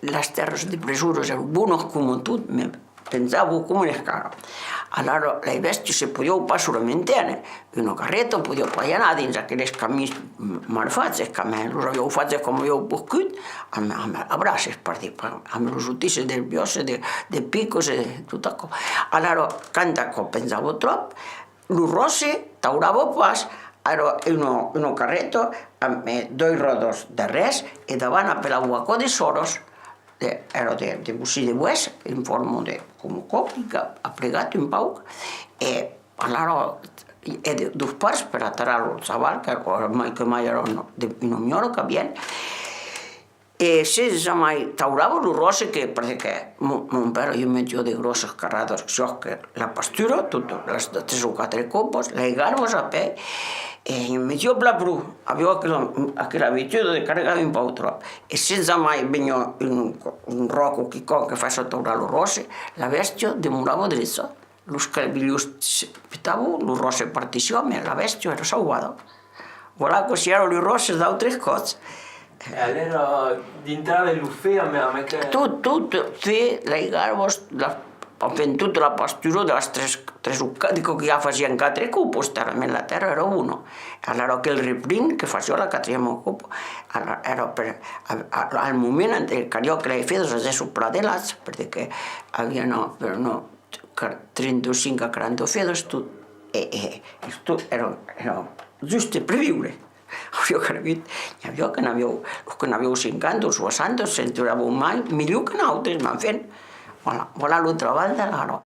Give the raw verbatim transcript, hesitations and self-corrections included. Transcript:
las tèrras de Presures èran bonas coma tot, mès penjavan coma una escala. Alara, las bèstias se podián pas solament téner. Una carreta podiá pas i anar dins aqueles camins m-, mal faches, qu'amé los avián faches coma avián poscut, amb, amb braces, per dire, amb los utisses dels biòs e de, de picas e tot aquò. Alara, quand aquò penjava tròp, lo ròsse taurava pas, èra una, una carreta amb, eh, doas ròdas darrèr e davant, apelavan aquò de sòras, de, èra de, de bocin de boès, en forma de, coma aquò, pica, aplegat un pauc, e alara, e de, dos pars per atarrar lo chaval, qu'èra mai que mai èra una, de, una miòra qu'avián, e se jamai taurava lo ròsse que, perque mon, mon père i metiá de gròssas carradas, siá que la pastura, totas las tres o quatre copas, las garbas apèi, e i metiá plan pro, aviá aquela, aquela abituda de cargar un pauc tròp. E se jamai veniá un, un ròc o quicòm que fasiá taurar lo ròsse, la bèstia demorava drecha. Los carbilhons petavan, lo ròsse partissiá, mès la bèstia èra sauvada. Voilà cossí èran los ròsses d'autres còps. E alèra dintrava lo fen amb, amb aquel... Tot, tot, fen, las garbas, la, enfin, tota la pastura de las tres, tres o quatre, que ja fasián quatre copas, talament la tèrra èra bona. Alara aquel reprin que fasiá la quatrièma copa, alara èra per, a, a, al moment en caliá que las fedas aguèsson plan de lach, perque avián, no, per, no, car-, trenta-cinc a quaranta fedas, tot, e, e, e tot èra, èra just per viure. Auriá calgut, n'i aviá que n'avián, los que n'avián cinquanta o soixanta, se trobavan mai, melhor que nautres, mès enfin, voilà, voilà lo trabalh d'alara.